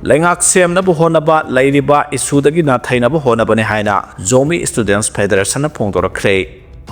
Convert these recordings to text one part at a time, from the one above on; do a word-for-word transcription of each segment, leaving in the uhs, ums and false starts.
ꯂꯩꯉꯥꯛ ꯁꯦꯝꯅꯕ ꯍꯣꯠꯅꯕ ꯂꯩꯔꯤꯕ ꯏꯁꯨꯗꯒꯤ ꯅꯥꯊꯩꯅꯕ ꯍꯣꯠꯅꯕꯅꯤ ꯍꯥꯏꯅ ꯖꯣꯃꯤ ꯁ꯭ꯇꯨꯗꯦꯟꯠꯁ ꯐꯦꯗꯔꯦꯁꯟꯅ ꯐꯣꯡꯗꯣꯔꯛꯈ꯭ꯔꯦ꯫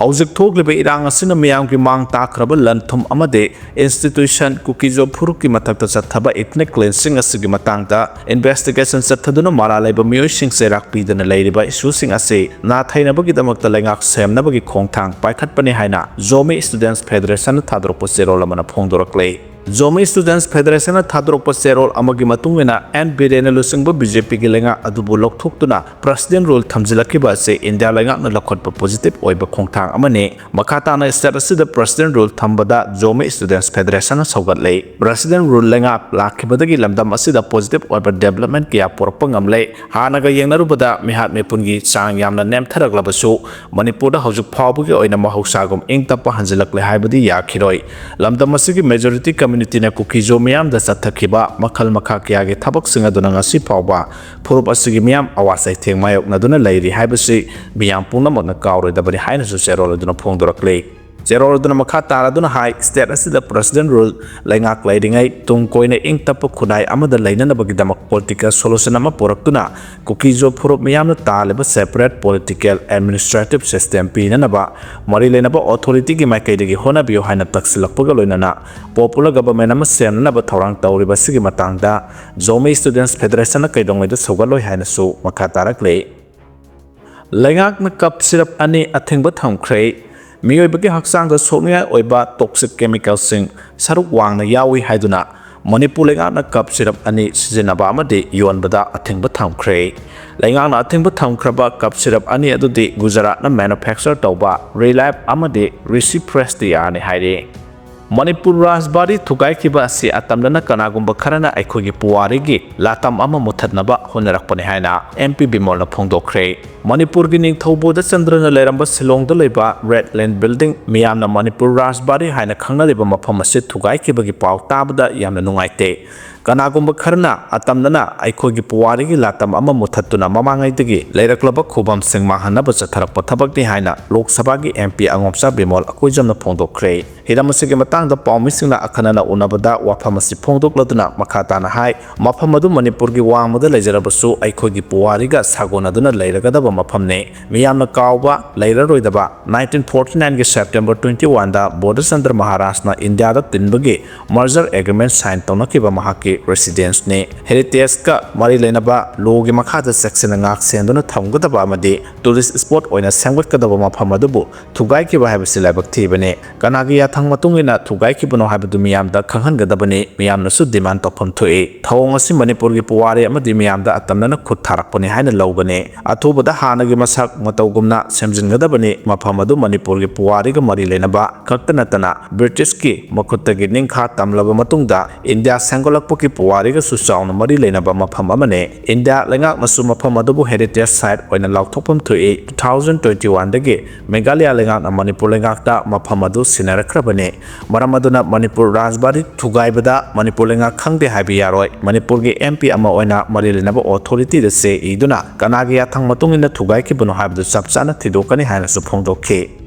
ꯍꯧꯖꯤꯛ ꯊꯣꯛꯂꯤꯕ ꯏꯔꯥꯡ ꯑꯁꯤꯅ ꯃꯤꯌꯥꯝꯒꯤ ꯃꯥꯡ ꯇꯥꯛꯈ꯭ꯔꯕ ꯂꯟ ꯊꯨꯝ ꯑꯃꯗꯤ ꯏꯟꯁꯇꯤꯇ꯭ꯌꯨꯁꯟ ꯀꯨꯀꯤꯖꯣ ꯐꯨꯔꯨꯞꯀꯤ ꯃꯊꯛꯇ ꯆꯠꯊꯕ ꯏꯊꯅꯤꯛ ꯀ꯭ꯂꯤꯟꯁꯤꯡ ꯑꯁꯤꯒꯤ ꯃꯇꯥꯡꯗ ꯏꯟꯚꯦꯁꯇꯤꯒꯦꯁꯟ ꯆꯠꯊꯗꯨꯅ ꯃꯔꯥꯜ ꯂꯩꯕ ꯃꯤꯑꯣꯏꯁꯤꯡ ꯆꯩꯔꯥꯛ ꯄꯤꯗꯨꯅ ꯂꯩꯔꯤꯕ ꯏꯁꯨꯁꯤꯡ ꯑꯁꯤ ꯅꯥꯊꯩꯅꯕꯒꯤꯗꯃꯛꯇ ꯂꯩꯉꯥꯛ ꯁꯦꯝꯅꯕꯒꯤ ꯈꯣꯡꯊꯥꯡ ꯄꯥꯏꯈꯠꯄꯅꯤ ꯍꯥꯏꯅ ꯖꯣꯃꯤ ꯁ꯭ꯇꯨꯗꯦꯟꯠꯁ ꯐꯦꯗꯔꯦꯁꯟꯅ ꯊꯥꯗꯣꯔꯛꯄ ꯆꯦꯔꯣꯜ ꯑꯃꯅ ꯐꯣꯡꯗꯣꯔꯛꯂꯦ꯫ ꯖꯣꯃꯤ ꯁ꯭ꯇꯨꯗꯦꯟꯠꯁ ꯐꯦꯗꯔꯦꯁꯟꯅ ꯊꯥꯗꯣꯔꯛꯄ ꯆꯦꯔꯣꯜ ꯑꯃꯒꯤ ꯃꯇꯨꯡ ꯏꯟꯅ ꯑꯦꯟ ꯕꯤꯔꯦꯟꯅ ꯂꯨꯆꯤꯡꯕ ꯕꯤ ꯖꯦ ꯄꯤꯒꯤ ꯂꯩꯉꯥꯛ ꯑꯗꯨꯕꯨ ꯂꯧꯊꯣꯛꯇꯨꯅ ꯄ꯭ꯔꯦꯁꯤꯗꯦꯟꯠ ꯔꯨꯜ ꯊꯝꯖꯤꯜꯂꯛꯈꯤꯕ ꯑꯁꯤ ꯏꯟꯗꯤꯌꯥ ꯂꯩꯉꯥꯛꯅ ꯂꯧꯈꯠꯄ ꯄꯣꯖꯤꯇꯤꯚ ꯑꯣꯏꯕ ꯈꯣꯡꯊꯥꯡ ꯑꯃꯅꯤ꯫ ꯃꯈꯥ ꯇꯥꯅ ꯁ꯭ꯇꯦꯠ ꯑꯁꯤꯗ ꯄ꯭ꯔꯦꯁꯤꯗꯦꯟꯠ ꯔꯨꯜ ꯊꯝꯕꯗ ꯖꯣꯃꯤ ꯁ꯭ꯇꯨꯗꯦꯟꯠꯁ ꯐꯦꯗꯔꯦꯁꯟꯅ ꯁꯧꯒꯠꯂꯦ꯫ ꯄ꯭ꯔꯦꯁꯤꯗꯦꯟꯠ ꯔꯨꯜ ꯂꯩꯉꯥꯛ ꯂꯥꯛꯈꯤꯕꯗꯒꯤ ꯂꯝꯗꯝ ꯑꯁꯤꯗ ꯄꯣꯖꯤꯇꯤꯚ ꯑꯣꯏꯕ ꯗꯦꯕꯂꯞꯃꯦꯟꯠ ꯀꯌꯥ ꯄꯨꯔꯛꯄ ꯉꯝꯂꯦ꯫ ꯍꯥꯟꯅꯒ ꯌꯦꯡꯅꯔꯨꯕꯗ ꯃꯤꯍꯥꯠ ꯃꯤꯄꯨꯟꯒꯤ ꯆꯥꯡ ꯌꯥꯝꯅ ꯅꯦꯝꯊꯔꯛꯂꯕꯁꯨ, ꯃꯅꯤꯄꯨꯔꯗ ꯍꯧꯖꯤꯛ ꯐꯥꯎꯕꯒꯤ ꯑꯣꯏꯅ ꯃꯍꯧꯁꯥꯒꯨꯝ ꯏꯪ ꯇꯞꯄ ꯍꯟꯖꯤꯜꯂꯛꯂꯦ ꯍꯥꯏꯕꯗꯤ ꯌꯥꯈꯤꯔꯣꯏ꯫ ꯂꯝꯗꯝ ꯑꯁꯤꯒꯤ ꯃꯦꯖꯣꯔꯤꯇꯤ ꯀꯝꯃ꯭ꯌꯨꯅꯤꯇꯤꯅ ꯀꯨꯀꯤꯖꯣ ꯃꯤꯌꯥꯝꯗ ꯆꯠꯊꯈꯤꯕ ꯃꯈꯜ ꯃꯈꯥ ꯀꯌꯥꯒꯤ ꯊꯕꯛꯁꯤꯡ ꯑꯗꯨꯅ ꯉꯁꯤ ꯐꯥꯎꯕ ꯐꯨꯔꯨꯞ ꯑꯁꯤꯒꯤ ꯃꯤꯌꯥꯝ ꯑꯋꯥ ꯆꯩꯊꯦꯡ ꯃꯥꯌꯣꯛꯅꯗꯨꯅ ꯂꯩꯔꯤ ꯍꯥꯏꯕꯁꯤ ꯃꯤꯌꯥꯝ ꯄꯨꯝꯅꯃꯛꯅ ꯀꯥꯎꯔꯣꯏꯗꯕꯅꯤ ꯍꯥꯏꯅꯁꯨ ꯆꯦꯔꯣꯜ ꯑꯗꯨꯅ ꯐꯣꯡꯗꯣꯔꯛꯂꯤ꯫ ꯆꯦꯔꯣꯜ ꯑꯗꯨꯅ ꯃꯈꯥ ꯇꯥꯔꯗꯨꯅ ꯍꯥꯏ, ꯁ꯭ꯇꯦꯠ ꯑꯁꯤꯗ ꯄ꯭ꯔꯦꯁꯤꯗꯦꯟꯠ ꯔꯨꯜ ꯂꯩꯉꯥꯛ ꯂꯩꯔꯤꯉꯩ ꯇꯨꯡ ꯀꯣꯏꯅ ꯏꯪ ꯇꯞꯄ ꯈꯨꯟꯅꯥꯏ ꯑꯃꯗ ꯂꯩꯅꯅꯕꯒꯤꯗꯃꯛ ꯄꯣꯂꯤꯇꯤꯀꯦꯜ ꯁꯣꯂꯨꯁꯟ ꯑꯃ ꯄꯨꯔꯛꯇꯨꯅ ꯀꯨꯀꯤꯖꯣ ꯐꯨꯔꯨꯞ ꯃꯤꯌꯥꯝꯅ ꯇꯥꯜꯂꯤꯕ ꯁꯦꯄꯔꯦꯠ ꯄꯣꯂꯤꯇꯤꯀꯦꯜ ꯑꯦꯗꯃꯤꯅꯤꯁꯇ꯭ꯔꯦꯇꯤꯚ ꯁꯤꯁꯇꯦꯝ ꯄꯤꯅꯅꯕ ꯃꯔꯤ ꯂꯩꯅꯕ ꯑꯣꯊꯣꯔꯤꯇꯤꯒꯤ ꯃꯥꯏꯀꯩꯗꯒꯤ ꯍꯣꯠꯅꯕꯤꯌꯨ ꯍꯥꯏꯅ ꯇꯛꯁꯤꯜꯂꯛꯄꯒ ꯂꯣꯏꯅꯅ ꯄꯣꯄꯨꯂꯔ ꯒꯚꯔꯟꯃꯦꯟꯠ ꯑꯃ ꯁꯦꯝꯅꯅꯕ ꯊꯧꯔꯥꯡ ꯇꯧꯔꯤꯕ ꯑꯁꯤꯒꯤ ꯃꯇꯥꯡꯗ ꯖꯣꯃꯤ ꯁ꯭ꯇꯨꯗꯦꯟꯠꯁ ꯐꯦꯗꯔꯦꯁꯟꯅ ꯀꯩꯗꯧꯉꯩꯗ ꯁꯧꯒꯠꯂꯣꯏ ꯍꯥꯏꯅꯁꯨ ꯃꯈꯥ ꯇꯥꯔꯛꯂꯤ꯫ ꯂꯩꯉꯥꯛꯅ ꯀꯞ ꯁꯤꯔꯞ ꯑꯅꯤ ꯑꯊꯤꯡꯕ ꯊꯝꯈ꯭ꯔꯦ꯫ ꯃꯤꯑꯣꯏꯕꯒꯤ ꯍꯛꯆꯥꯡꯗ ꯁꯣꯛꯅꯤꯡꯉꯥꯏ ꯑꯣꯏꯕ ꯇꯣꯛꯁꯤꯛ ꯀꯦꯃꯤꯀꯦꯜꯁꯤꯡ ꯁꯔꯨꯛ ꯋꯥꯡꯅ ꯌꯥꯎꯏ ꯍꯥꯏꯗꯨꯅ ꯃꯅꯤꯄꯨꯔ ꯂꯩꯉꯥꯛꯅ ꯀꯞ ꯁꯤꯔꯞ ꯑꯅꯤ ꯁꯤꯖꯤꯟꯅꯕ ꯑꯃꯗꯤ ꯌꯣꯟꯕꯗ ꯑꯊꯤꯡꯕ ꯊꯝꯈ꯭ꯔꯦ꯫ ꯂꯩꯉꯥꯛꯅ ꯑꯊꯤꯡꯕ ꯊꯝꯈ꯭ꯔꯕ ꯀꯞ ꯁꯤꯔꯞ ꯑꯅꯤ ꯑꯗꯨꯗꯤ ꯒꯨꯖꯔꯥꯠꯅ ꯃꯦꯅꯨꯐꯦꯛꯆꯔ ꯇꯧꯕ ꯔꯤꯂꯥꯏꯞ ꯑꯃꯗꯤ ꯔꯤꯁꯤ ꯐ꯭ꯔꯦꯁꯇꯤꯌꯥꯅꯤ ꯍꯥꯏꯔꯤ꯫ ꯃꯅꯤꯄꯨꯔ ꯔꯥꯖꯕꯥꯔꯤ ꯊꯨꯒꯥꯏꯈꯤꯕ ꯑꯁꯤ ꯑꯇꯝꯅꯅ ꯀꯅꯥꯒꯨꯝꯕ ꯈꯔꯅ ꯑꯩꯈꯣꯏꯒꯤ ꯄꯨꯋꯥꯔꯤꯒꯤ ꯂꯥꯇꯝ ꯑꯃ ꯃꯨꯊꯠꯅꯕ ꯍꯣꯠꯅꯔꯛꯄꯅꯤ ꯍꯥꯏꯅ ꯑꯦꯝ ꯄꯤ ꯕꯤꯃꯣꯜꯅ ꯐꯣꯡꯗꯣꯛꯈ꯭ꯔꯦ꯫ ꯃꯅꯤꯄꯨꯔꯒꯤ ꯅꯤꯡꯊꯧ ꯕꯣꯙꯆꯟꯗ꯭ꯔꯅ ꯂꯩꯔꯝꯕ ꯁꯤꯂꯣꯡꯗ ꯂꯩꯕ ꯔꯦꯗ ꯂꯦꯟ ꯕꯤꯜꯗꯤꯡ, ꯃꯤꯌꯥꯝꯅ ꯃꯅꯤꯄꯨꯔ ꯔꯥꯖꯕꯥꯔꯤ ꯍꯥꯏꯅ ꯈꯪꯅꯔꯤꯕ ꯃꯐꯝ ꯑꯁꯤ ꯊꯨꯒꯥꯏꯈꯤꯕꯒꯤ ꯄꯥꯎ ꯇꯥꯕꯗ ꯌꯥꯝꯅ ꯅꯨꯡꯉꯥꯏꯇꯦ꯫ ꯀꯅꯥꯒꯨꯝꯕ ꯈꯔꯅ ꯑꯇꯝꯅꯅ ꯑꯩꯈꯣꯏꯒꯤ ꯄꯨꯋꯥꯔꯤꯒꯤ ꯂꯥꯇꯝ ꯑꯃ ꯃꯨꯊꯠꯇꯨꯅ ꯃꯃꯥꯡꯉꯩꯗꯒꯤ ꯂꯩꯔꯛꯂꯕ ꯈꯨꯕꯝꯁꯤꯡ ꯃꯥꯡꯍꯟꯅꯕ ꯆꯠꯊꯔꯛꯄ ꯊꯕꯛꯅꯤ ꯍꯥꯏꯅ ꯂꯣꯛ ꯁꯚꯥꯒꯤ M P ꯑꯉꯣꯝꯆꯥ ꯕꯤꯃꯣꯜ ꯑꯀꯣꯏꯖꯝꯅ ꯐꯣꯡꯗꯣꯛꯈ꯭ꯔꯦ꯫ ꯍꯤꯔꯝ ꯑꯁꯤꯒꯤ ꯃꯇꯥꯡꯗ ꯄꯥꯎꯃꯤꯁꯤꯡꯅ ꯑꯈꯟꯅꯅ ꯎꯅꯕꯗ ꯋꯥꯐꯝ ꯑꯁꯤ ꯐꯣꯡꯗꯣꯛꯂꯗꯨꯅ ꯃꯈꯥ ꯇꯥꯅ ꯍꯥꯏ, ꯃꯐꯝ ꯑꯗꯨ ꯃꯅꯤꯄꯨꯔꯒꯤ ꯋꯥꯡꯃꯗ ꯂꯩꯖꯔꯕꯁꯨ ꯑꯩꯈꯣꯏꯒꯤ ꯄꯨꯋꯥꯔꯤꯒ ꯁꯥꯒꯣꯟꯅꯗꯨꯅ ꯂꯩꯔꯒꯗꯕ ꯃꯐꯝꯅꯤ꯫ ꯃꯤꯌꯥꯝꯅ ꯀꯥꯎꯕ ꯂꯩꯔꯔꯣꯏꯗꯕ nineteen forty nineꯒꯤ September twenty oneꯗ ꯕꯣꯙꯆꯟꯗ꯭ꯔ ꯃꯍꯥꯔꯥꯖꯅ ꯏꯟꯗꯤꯌꯥꯗ ꯇꯤꯟꯕꯒꯤ merger agreement sign ꯇꯧꯅꯈꯤꯕ ꯃꯍꯥꯛꯀꯤ residenceꯅꯤ꯫ Heritageꯀ ꯃꯔꯤ ꯂꯩꯅꯕ lawꯒꯤ ꯃꯈꯥꯗ ꯆꯦꯛꯁꯤꯟꯅ ꯉꯥꯛ ꯁꯦꯟꯗꯨꯅ ꯊꯝꯒꯗꯕ ꯑꯃꯗꯤ tourist spot ꯑꯣꯏꯅ ꯁꯦꯝꯒꯠꯀꯗꯕ ꯃꯐꯝ ꯑꯗꯨꯕꯨ ꯊꯨꯒꯥꯏꯈꯤꯕ ꯍꯥꯏꯕꯁꯤ ꯂꯥꯏꯕꯛ ꯊꯤꯕꯅꯤ꯫ ꯀꯅꯥꯒꯤ ꯌꯥꯊꯪ ꯃꯇꯨꯡ ꯏꯟꯅ ꯊꯨꯒꯥꯏꯈꯤꯕꯅꯣ ꯍꯥꯏꯕꯗꯨ ꯃꯤꯌꯥꯝꯗ ꯈꯪꯍꯟꯒꯗꯕꯅꯤ, ꯃꯤꯌꯥꯝꯅꯁꯨ demand ꯇꯧꯐꯝ ꯊꯣꯛꯏ꯫ ꯊꯧꯑꯣꯡ ꯑꯁꯤ ꯃꯅꯤꯄꯨꯔꯒꯤ ꯄꯨꯋꯥꯔꯤ ꯑꯃꯗꯤ ꯃꯤꯌꯥꯝꯗ ꯑꯇꯝꯅꯅ ꯈꯨꯠ ꯊꯥꯔꯛꯄꯅꯤ ꯍꯥꯏꯅ ꯂꯧꯒꯅꯤ꯫ ꯑꯊꯨꯕꯗ ꯍꯥꯟꯅꯒꯤ ꯃꯁꯛ ꯃꯇꯧꯒꯨꯝꯅ ꯁꯦꯝꯖꯤꯟꯒꯗꯕꯅꯤ꯫ ꯃꯐꯝ ꯑꯗꯨ ꯃꯅꯤꯄꯨꯔꯒꯤ ꯄꯨꯋꯥꯔꯤꯒ ꯃꯔꯤ ꯂꯩꯅꯕ ꯈꯛꯇ ꯅꯠꯇꯅ Britishꯀꯤ ꯃꯈꯨꯠꯇꯒꯤ ꯅꯤꯡꯈꯥ ꯇꯝꯂꯕ ꯃꯇꯨꯡꯗ ꯏꯟꯗꯤꯌꯥ ꯁꯦꯝꯒꯠꯂꯛꯄꯒꯤ ꯄꯨꯋꯥꯔꯤꯒꯁꯨ ꯆꯥꯎꯅ ꯃꯔꯤ ꯂꯩꯅꯕ ꯃꯐꯝ ꯑꯃꯅꯤ꯫ ꯏꯟꯗꯤꯌꯥ ꯂꯩꯉꯥꯛꯅꯁꯨ ꯃꯐꯝ ꯑꯗꯨꯕꯨ heritage site ꯑꯣꯏꯅ ꯂꯥꯎꯊꯣꯛꯐꯝ ꯊꯣꯛꯏ꯫ Two thousand twenty oneꯗꯒꯤ ꯃꯦꯘꯥꯂꯌꯥ ꯂꯩꯉꯥꯛꯅ ꯃꯅꯤꯄꯨꯔ ꯂꯩꯉꯥꯛꯇ ꯃꯐꯝ ꯑꯗꯨ ꯁꯤꯟꯅꯔꯛꯈ꯭ꯔꯕꯅꯤ꯫ ꯃꯔꯝ ꯑꯗꯨꯅ ꯃꯅꯤꯄꯨꯔ ꯔꯥꯖꯕꯥꯔꯤ ꯊꯨꯒꯥꯏꯕꯗ ꯃꯅꯤꯄꯨꯔ ꯂꯩꯉꯥꯛ ꯈꯪꯗꯦ ꯍꯥꯏꯕ ꯌꯥꯔꯣꯏ꯫ ꯃꯅꯤꯄꯨꯔꯒꯤ M P ꯑꯃ ꯑꯣꯏꯅ ꯃꯔꯤ ꯂꯩꯅꯕ authorityꯗ ꯆꯦ ꯏꯗꯨꯅ ꯀꯅꯥꯒꯤ ꯌꯥꯊꯪ ꯃꯇꯨꯡ ꯏꯟꯅ ꯊꯨꯒꯥꯏꯈꯤꯕꯅꯣ ꯍꯥꯏꯕꯗꯨ ꯆꯞ ꯆꯥꯅ ꯊꯤꯗꯣꯛꯀꯅꯤ ꯍꯥꯏꯅꯁꯨ ꯐꯣꯡꯗꯣꯛꯈꯤ꯫